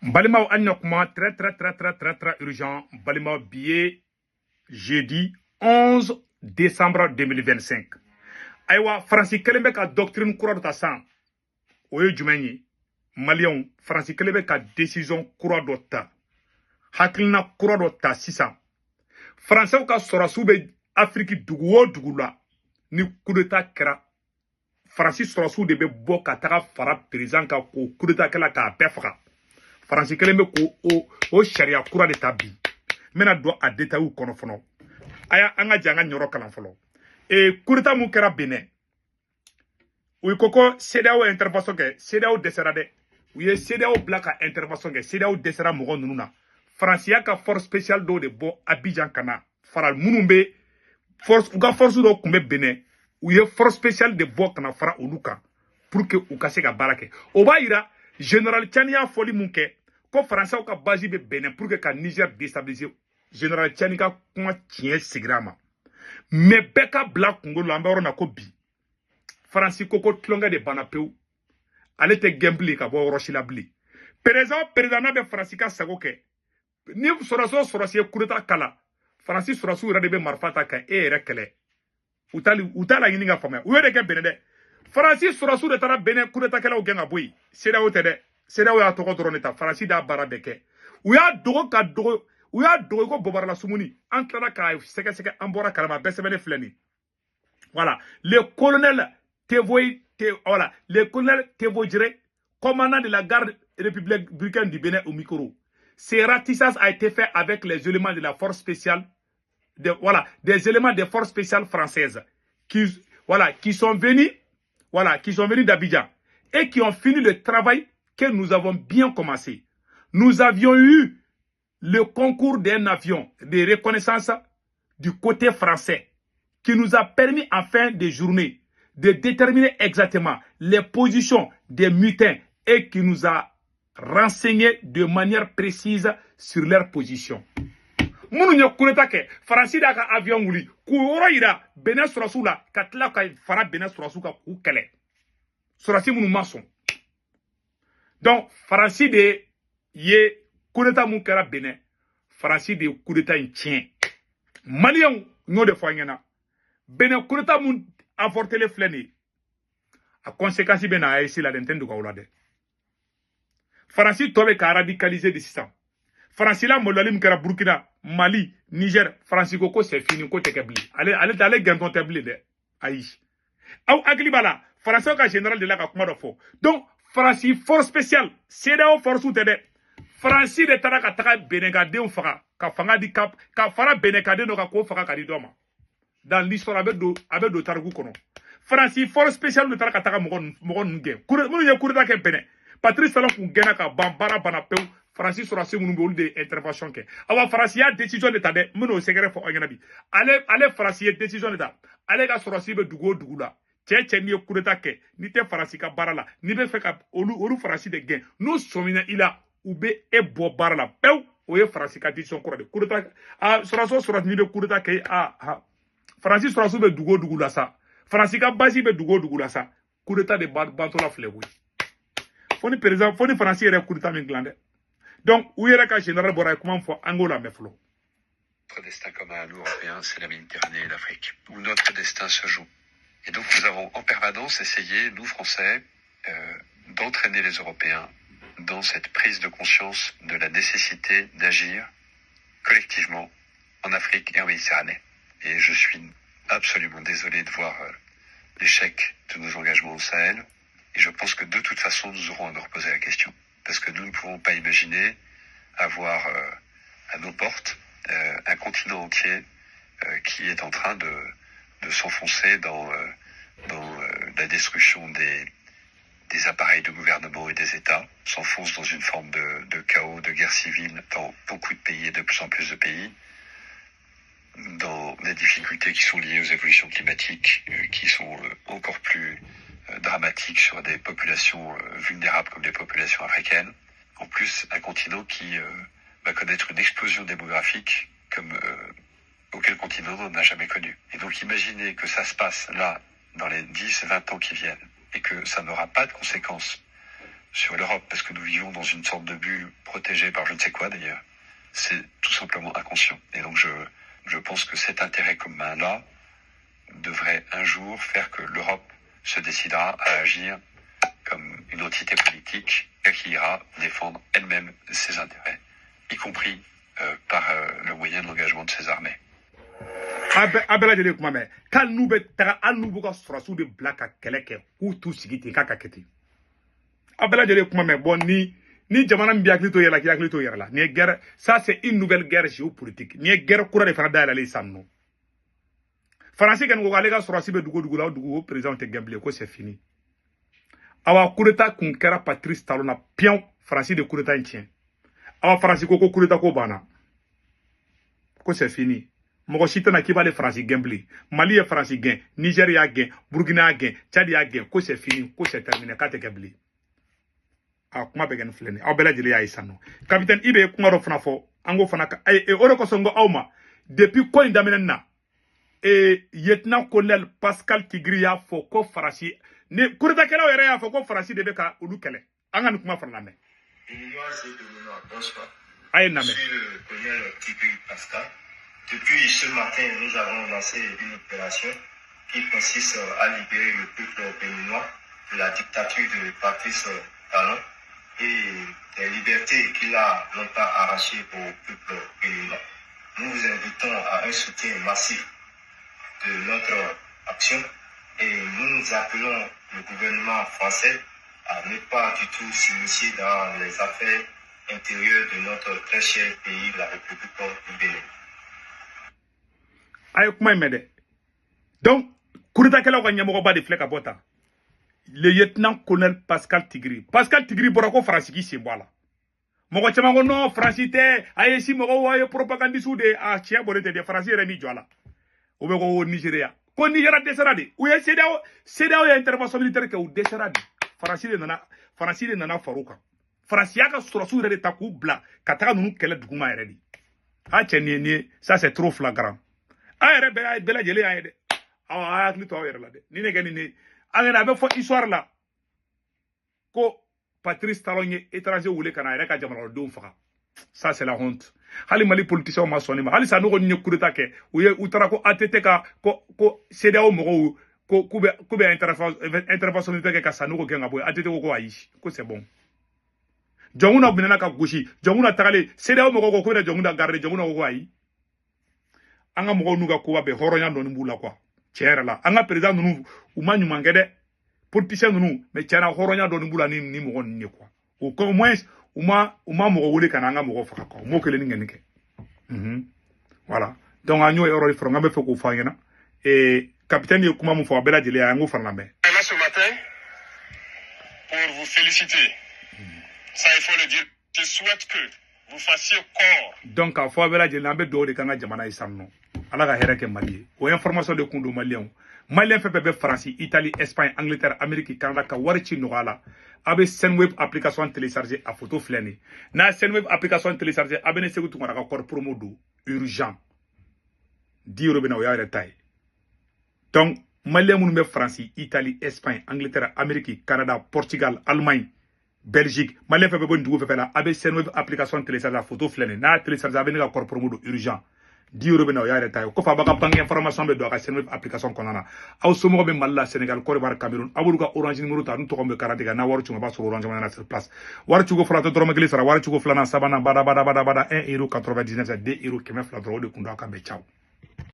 Balimaw, an ɲa kuma très très très très très très urgent. Balimaw, bi ye jeudi 11 décembre 2025. Ayiwa, Faransi kelen bɛ ka doctrine kura dɔ ta sisan. O ye jumɛn ye? Maliyɛnw, Faransi kelen bɛ ka décision kura dɔ ta, hakilina kura dɔ ta sisan. Faransɛw ka sɔrɔsiw bɛ Afiriki dugu o dugu la, ni coup d'état kɛra, Faransi sɔrɔsiw de bɛ bɔ ka taga fara président kan k'o coup d'état kɛla k'a bɛɛ faga. Faransi kelen bɛ k'o o sariya kura de ta bi. N bɛna don a détails kɔnɔ fɔlɔ. A y'a an ka jɛ an ka ɲɔrɔ kalan fɔlɔ. Coup d'état mun kɛra Benin, u ko CEDEAO intervention kɛ. CEDEAO dɛsɛra dɛ. U ye CEDEAO bila ka intervention kɛ, CEDEAO dɛsɛra mɔgɔ ninnu na. Faransi y'a ka force spéciale dɔw de bɔ Abidjan ka na fara minnu bɛ force, u ka force dɔw tun bɛ Benin, u ye force spéciale de bɔ ka na fara olu kan pour que u ka se ka baara kɛ. O b'a yira général Tiani y'a fɔli mun kɛ ko Faransɛw ka base bɛ Benin pour que ka Niger déstabiliser, général Tiani ka kuma tiɲɛ sigira a ma. Mais bɛɛ ka bila kunkolo la, an bɛ yɔrɔ na ko bi, Faransi ko tulonkɛ de banna pewu, ale tɛ gɛn bilen ka bɔ yɔrɔ si la bilen. Président président n'a bɛ Faransi ka sago kɛ, ni sɔrɔsi o sɔrɔsi ye coup d'état kala, Faransi sɔrɔsiw yɛrɛ de bɛ marifa ta ka e yɛrɛ kɛlɛ. U t'a laɲini ka faamuya. U y'o de kɛ Benin dɛ. Faransi sɔrɔsiw de taara Benin coup d'état kɛlaw gɛn ka bɔ yen. CEDEAO tɛ dɛ. CEDEAO y'a tɔgɔ dɔrɔn de ta, Faransi d'a baara bɛɛ kɛ. U y'a dogo ka dogo, u y'a dogo ko bɔbarala sumuni. An tilala k'a sɛgɛsɛgɛ, an bɔra kalama, bɛɛ sɛbɛnnen filɛ nin. Voilà, le colonel Tevoy, voilà, le colonel Tevodjere, commandant de la garde républicaine du Bénin au micro. Ce ratissage a été fait avec les éléments de la force spéciale, voilà, des éléments des forces spéciales françaises qui, voilà, qui sont venus, voilà, qui sont venus d'Abidjan et qui ont fini le travail que nous avons bien commencé. Nous avions eu le concours d'un avion de reconnaissance du côté français qui nous a permis en fin de journée de déterminer exactement les positions des mutins et qui nous a renseigné de manière précise sur leur position. Minnu ye coup d'état kɛ, Faransi d'a ka avion wuli k'u yɔrɔ yira Benin sɔrɔsiw la, ka tila ka fara Benin sɔrɔsiw kan k'u kɛlɛ, sɔrɔsi minnu ma sɔn. Donc Faransi de ye coup d'état mun kɛra Benin, Faransi de ye coup d'état in tiɲɛ. Maliyɛnw, n y'o de fɔ an ɲɛna, Benin coup d'état mun avortelen filɛ nin ye, a conséquence bɛ na AES la dɛ. N tɛ n dogo aw la dɛ. Faransi tɔ bɛ ka radicaliser de sisan. Faransi la maloyali min kɛra Burkina, Mali, Niger, Faransi ko c'est fini, ko tɛ kɛ bilen. Ale gɛntɔn tɛ bilen dɛ, ayi. Aw hakili b'a la, Faransɛw ka général de la ka kuma dɔ fɔ. Donc Faransi force spéciale, CEDEAO force tɛ dɛ, Faransi de taara ka taga Benɛkadenw faga ka fanga di ka fara Benɛkaden dɔ kan k'o faga ka di dɔ ma. Dans l'histoire, a bɛ don tariku kɔnɔ. Faransi force spéciale de taara ka taga mɔgɔ ninnu gɛn, minnu ye coup d'état kɛ Benin. Patrice Talon kun gɛnna ka ban, baara banna pewu. Faransi sɔrɔsi minnu bɛ, olu de ye intervention kɛ. Awa, Faransi y'a décision de ta dɛ. N bɛn'o sɛgɛrɛ fɔ aw ɲɛna bi. Ale Faransi ye décision de ta, ale ka sɔrɔsi bɛ dugu o dugu la, cɛ cɛ n'i ye coup d'état kɛ, n'i tɛ Faransi ka baara la, n'i bɛ fɛ ka olu Faransi de gɛn, n'u sɔmina i la, u bɛ e bɔ baara la pewu. O ye Faransi ka décision kura de. Coup d'état a sɔrɔsi o sɔrɔsi n'i bɛ coup d'état kɛ, a ha Faransi sɔrɔsiw bɛ dugu o dugu la sa, Faransi ka base bɛ dugu o dugu la sa, coup d'état de bantɔ la filɛ koyi. Fo ni président, fo ni Faransi yɛrɛ coup d'état min dilan dɛ. Donc u yɛrɛ ka général bɔra ye kuma min fɔ, an k'o lamɛn fɔlɔ. Notre destin commun à nous, Européens, c'est la Méditerranée et l'Afrique, où notre destin se joue. Et donc nous avons en permanence essayé, nous Français, d'entraîner les Européens dans cette prise de conscience de la nécessité d'agir collectivement en Afrique et en Méditerranée. Et je suis absolument désolé de voir l'échec de nos engagements au Sahel. Et je pense que de toute façon, nous aurons à nous reposer la question. Parce que nous ne pouvons pas imaginer avoir à nos portes un continent entier qui est en train de s'enfoncer dans la destruction des appareils de gouvernement et des États, s'enfonce dans une forme de chaos, de guerre civile dans beaucoup de pays et de plus en plus de pays, dans des difficultés qui sont liées aux évolutions climatiques, qui sont encore plus dramatiques sur des populations vulnérables comme les populations africaines. En plus, un continent qui va connaître une explosion démographique comme aucun continent n'en a jamais connu. Et donc imaginez que ça se passe là, dans les 10, 20 ans qui viennent, et que ça n'aura pas de conséquences sur l'Europe, parce que nous vivons dans une sorte de bulle protégée par je ne sais quoi d'ailleurs. C'est tout simplement inconscient. Et donc je pense que cet intérêt commun-là devrait un jour faire que l'Europe se décidera à agir comme une entité politique qui ira défendre elle-même ses intérêts, y compris par le moyen de l'engagement de ses armées. A bɛɛ lajɛlen kuma mɛn k'ale n'u bɛ taga, hali n'u b'u ka sɔrɔsiw de bila ka kɛlɛ kɛ, k'u t'u sigi ten k'a ka kɛ ten. A bɛɛ lajɛlen kuma mɛn. Bon, ni jamana min b'i hakili to yɛrɛ la, k'i hakili to yɛrɛ la. Nin ye guerre, ça c'est une nouvelle guerre géopolitique. Nin ye guerre kura de fana dayɛlɛlen sisan nɔ. Faransi kɔni ko k'ale ka sɔrɔsi bɛ dugu o dugu la, o dugu o président tɛ gɛn bilen, ko c'est fini. Awa, coup d'état kun kɛra Patrice Talon na piyan, Faransi de coup d'état in tiɲɛ. Awa, Faransi ko coup d'état ko banna, ko c'est fini. Mɔgɔ si tɛna k'i b'ale Faransi gɛn bilen. Mali ye Faransi gɛn, Niger y'a gɛn, Burkina y'a gɛn, Tchad y'a gɛn, ko c'est fini, ko c'est terminé, k'a tɛ kɛ bilen. A kuma bɛ kɛ nin filɛ nin ye, aw bɛɛ lajɛlen y'a ye sisan nɔ. Capitaine Ibe ye kuma dɔ fana fɔ, an k'o fana ka o de kosɔn n ko aw ma depuis ko in daminɛ na, lieutenant colonel Pascal Tigri y'a fɔ ko Faransi ni coup d'état kɛlaw yɛrɛ y'a fɔ ko Faransi de bɛ ka olu kɛlɛ. An ka nin kuma fana lamɛn. Bonsoir. A ye lamɛn. Je suis le colonel Tigri Pascal. Depuis ce matin, nous avons lancé une opération qui consiste à libérer le peuple béninois de la dictature de Patrice Talon et des libertés qu'il a longtemps arrachées au peuple béninois. Nous vous invitons à un soutien massif de notre action et nous appelons le gouvernement français à ne pas du tout s'initier dans les affaires intérieures de notre très cher pays, la République du Bénin. A ye kuma in mɛn dɛ. Donc coup d'état kɛlaw ka ɲɛmɔgɔba de filɛ ka bɔ tan, le lieutenant colonel Pascal Tigri. Pascal Tigri bɔra ko Faransi k'i sen bɔ a la. Mɔgɔ caman ko non, Faransi tɛ, a ye si mɔgɔw, a ye propagandiste de, a tiɲɛ bɔlen tɛ dɛ. Faransi yɛrɛ m'i jɔ a la. O bɛ ko Nigéria, ko Nigéria dɛsɛra de. U ye CEDEAO ye intervention militaire kɛ, u dɛsɛra de. Faransi de nana far'u kan. Faransi y'a ka sɔrɔsiw yɛrɛ de ta k'u bila ka taga ninnu kɛlɛ duguma yɛrɛ de. A cɛ, nin ye ça c'est trop flagrant. A yɛrɛ bɛɛ lajɛlen y'a ye dɛ. Aw a hakili to aw yɛrɛ la dɛ. Ni ne kɛ nin ne an yɛrɛ, a bɛ fɔ histoire la ko Patrice Talon ye étranger wele ka na a yɛrɛ ka jamanadenw faga. Ça c'est la honte. Hali Mali politiciens ma sɔn nin ma. Hali sa n'u kɔni ye coup d'état kɛ, u ye u taara ko ATT ka ko CEDEAO mɔgɔw ko k'u bɛ intervention militaire kɛ ka Sanogo gɛn ka bɔ yen. ATT ko ayi, ko c'est bon. Jɔnkuna minɛna ka gosi, Jɔnkuna tagalen, CEDEAO mɔgɔw ko k'u bɛna Jɔnkuna garder, Jɔnkuna ko ayi. An ka mɔgɔw n'u ka koba bɛɛ, hɔrɔnya dɔɔni b'u la quoi. Tiɲɛ yɛrɛ la, an ka président ninnu, u ma ɲuman kɛ dɛ, politicien ninnu, mais tiɲɛ na, hɔrɔnya dɔɔni b'u la ni mɔgɔ ninnu ye quoi. Au moins u ma mɔgɔ wele ka na an ka mɔgɔ faga quoi. U m'o kelen ni ŋɛni kɛ. Voilà, donc an y'o yɔrɔ de fɔlɔ, n k'an bɛ fɛ k'o fɔ an ɲɛna. Capitaine ye kuma min fɔ, a bɛɛ lajɛlen, an k'o fana lamɛn. Là ce matin pour vous féliciter. Ça, il faut le dire. Je souhaite que vous fassiez corps. Donc k'a fɔ a bɛɛ lajɛlen, an bɛ dugawu de k'an ka jamana ye sisan nɔ. Ala ka hɛrɛ kɛ Mali ye. O information de kun don. Maliyɛnw, maliyɛn fɛn fɛn bɛ Faransi, Italie, Espagne, Angleterre, Amérique, Canada, ka wari ci nɔgɔya la, a bɛ Sendwave application télécharger. A photo filɛ nin ye. N'a ye Sendwave application télécharger, a bɛ ne Segu Tunkara ka code promo don urgent 10 euros bɛ na, o y'a yɛrɛ ta ye. Donc maliyɛn minnu bɛ Faransi, Italie, Espagne, Angleterre, Amérique, Canada, Portugal, Allemagne, Belgique, maliyɛn fɛn fɛn bɛ nin dugu fɛn fɛn la, a bɛ Sendwave application télécharger. A photo filɛ nin ye. N'a y'a télécharger, a bɛ ne ka code promo don urgent 10 euros bɛ na, o y'a yɛrɛ ta ye. O kɔfɛ, a b'a ka banque information bɛ don a ka Sendwave application kɔnɔna na. Aw somɔgɔw bɛ Mali la, Sénégal, Côte d'Ivoire, Cameroun, aw b'olu ka Orange numéro ta, n'u tɔgɔ bɛ carte kan n'a wari ci, a b'a sɔrɔ Orange Money na sur place. Wari cogo fɔlɔ, a tɛ dɔrɔmɛ kelen sara. Wari cogo filanan, sabanan, bada bada bada bada, 1 euro 99, 2 euro, 200 dɔrɔn, o de kun don. A ka bɛn, ciao.